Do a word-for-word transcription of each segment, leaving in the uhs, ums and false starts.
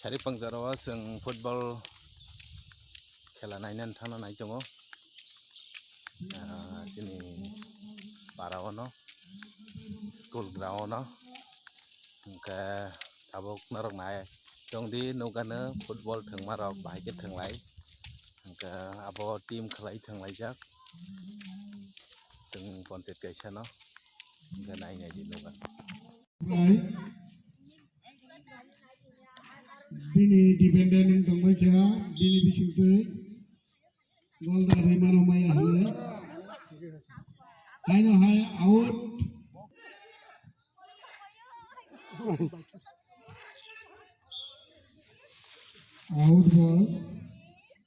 Sari pangjaro o chwng football khela naina thangna nai tongo. Ah, chini para o no, school ground o no. Hwnkhe tabuk norok nai tongdi, nukgano football thwngmarok bahai khe thwnglai. Hwnkhe abo team khwlai thwnglaijak chwng ponchayat kaisa no. Hwnkhe nai naidi nukgano. Bini defender wng tongbai kha, bini bisingtwi gol da rwi mano maya hwnwi. Haino hai out. Out ball.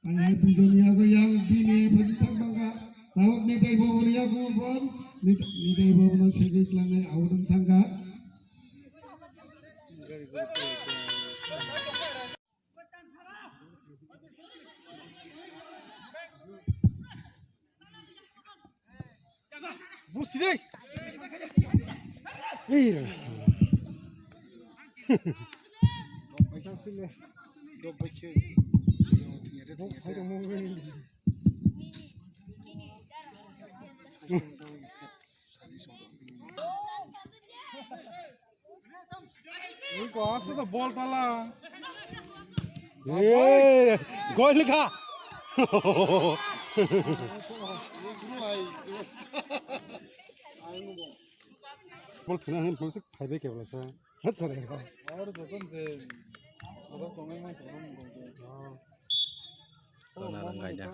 Ang hai bijoni yago yang bini phaji thak bangkha. Tabuk ni dai bobo ni yago ball. Ni, ni dai bobo no segwi slangnai out wng thangkha. Busi dei. Ei. Ui, ko asa da bol tala. Ei, gol kha. Bol thwna hin bol sik phaibai kebla sa. Ha, sorry. Ar joton je, joton tongnai mai tongnai. Tona rang gaida.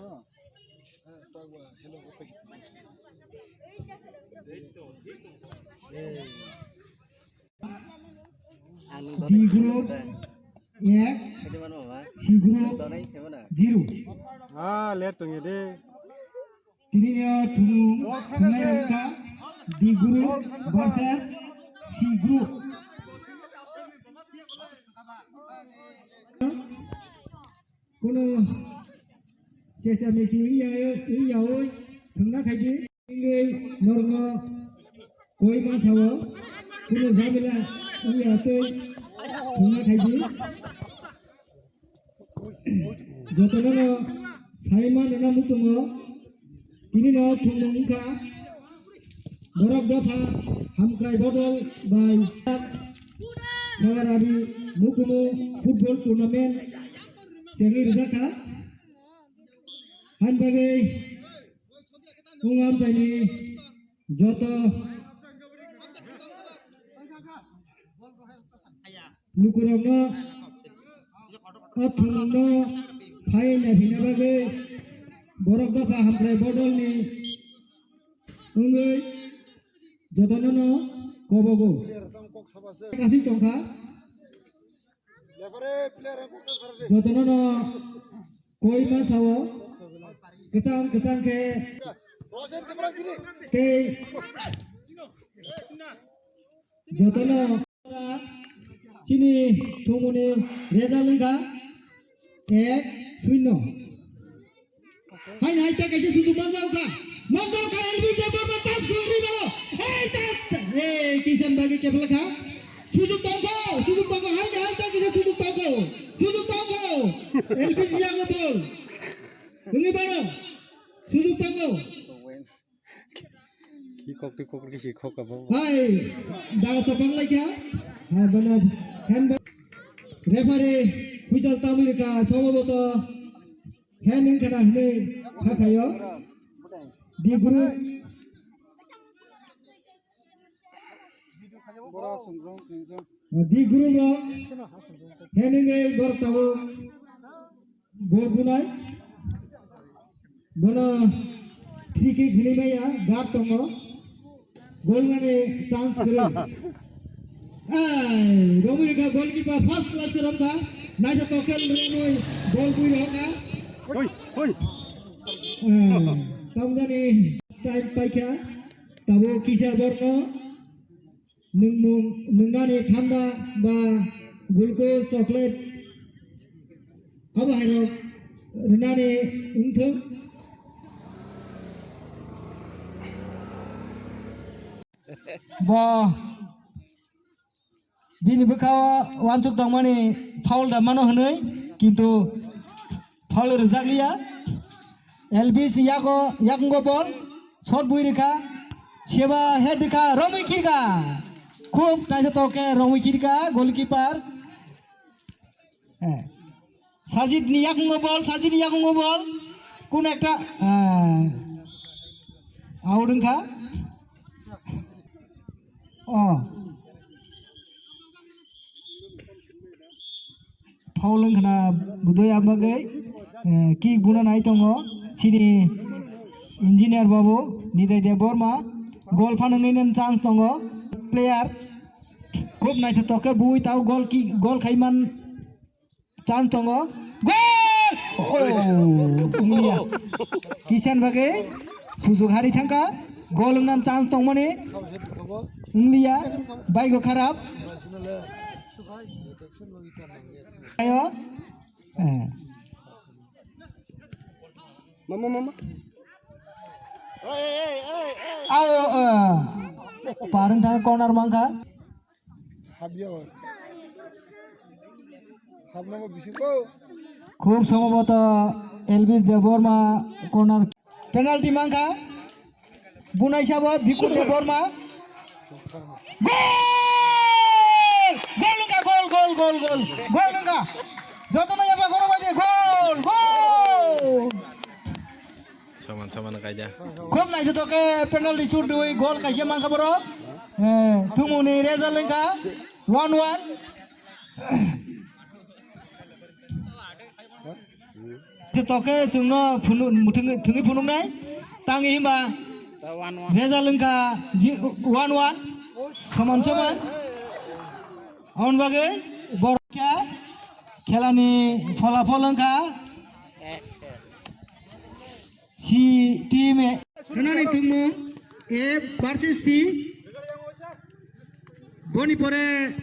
D group ek, C group zero. Ah, ler tong de. Tini ni o thumung thumnai rangka D group versus C group. Kono checha mesi iya iya oi thangna khaidi. Ingwi norno koi ma sao. Kono jamila iya tei thangna khaidi. Jotono no sai ma nana muchungo. Tini no thumung wngkha borok dopha hamkrai bodol bai Sagarari Mukumu football tournament sengwi rwjakha. Hain bagwi wng amchaini joto lukurokno o thumungno phai naphina bagwi borok dopha hamkrai bodolni wngwi jotonono kobogo. Kasik tongkha. Jotonono koi ma sao kwchang kwchang khe tei jotono chini thumuni result wngkha ek shunyo. Hai nai ta kaisa sujud manjao ka. Manjao ka L B J Borma tam suri balo. Ei ta. Ei Kishan bagi kepla kha. Sujud tongko, sujud tongko. Hai nai ta kaisa sujud tongko. Sujud tongko. L B J yang bol. Ini balo. Sujud tongko. Ki kok tu kok ki si kok ka bo. Hai, daga chapang lai kya? Hai, bana, hand ball. Referee, huisal tamwi rwkha, somoboto hand wngkha na hinwi hakhaio. D group. D group o hand wngwi borok tabuk. Bol bunai. Bono free kick hinwi maya, guard tongo. Goal mani chance kwrwi. Ai, romwi rwkha goalkeeper first class romkha. Naithotok khe romwi bol bui rokha. Oi, oi. Ai, tamjani time paikha. Tabo kisa borno. nwngmung, nwngnani thanda ba glucose chocolate abo hairok rwnani wngthung. Bo bini bwkha o uansuk tongmani foul da mano hwnwi, kintu foul rwjak liya. Elvis ni yago, yakungo bol, shot bui rikha, seba head rikha, romwi khirkha. Khub naithotok khe romwi khirkha goalkeeper. Eh. Sajid ni yakungo bol, Sajid ni yakungo bol. Kun ekta, eh, out wngkha. Oh. Foul wngkhana budui abagwi, eh, kick buna nai tongo. Chini engineer babu, Nitai Debbarma. Goal phan wngwi chance tongo. Player. Khub naithotok khe bui tao goal kick, goal khaiman chance tongo. Goal! Oh, wngya. Kisan bagwi sujuk hari thangkha. Goal wngna chance tongmani. Wngya. Baigo kharap. Ayo. Eh. Mama, mama. Ayo, eh. Parwng thang corner mangkha. Habya. Habna mo bisingo. Khub sombhoboto Elvis Debbarma corner. Penalty mangkha. Bunai sabo Bhikkhu Debbarma. Goal! Goal wngkha, goal, goal, goal, goal. Goal wngkha. Jotono yaba goro bai de, goal, goal! Saman, saman kaida. Khub naithotok khe penalty shoot dui goal kaisa mangkha borok. Eh, thumuni result wngkha one one. Naithotok khe chwngno phunu-, muthungwi, thungwi phunuknai. Tangwi himba result wngkha ji-, one one. Soman soman. Aboni bagwi borok khe khelani pholapol wngkha. C team A. Khnani thwngmung A versus C. Boni pore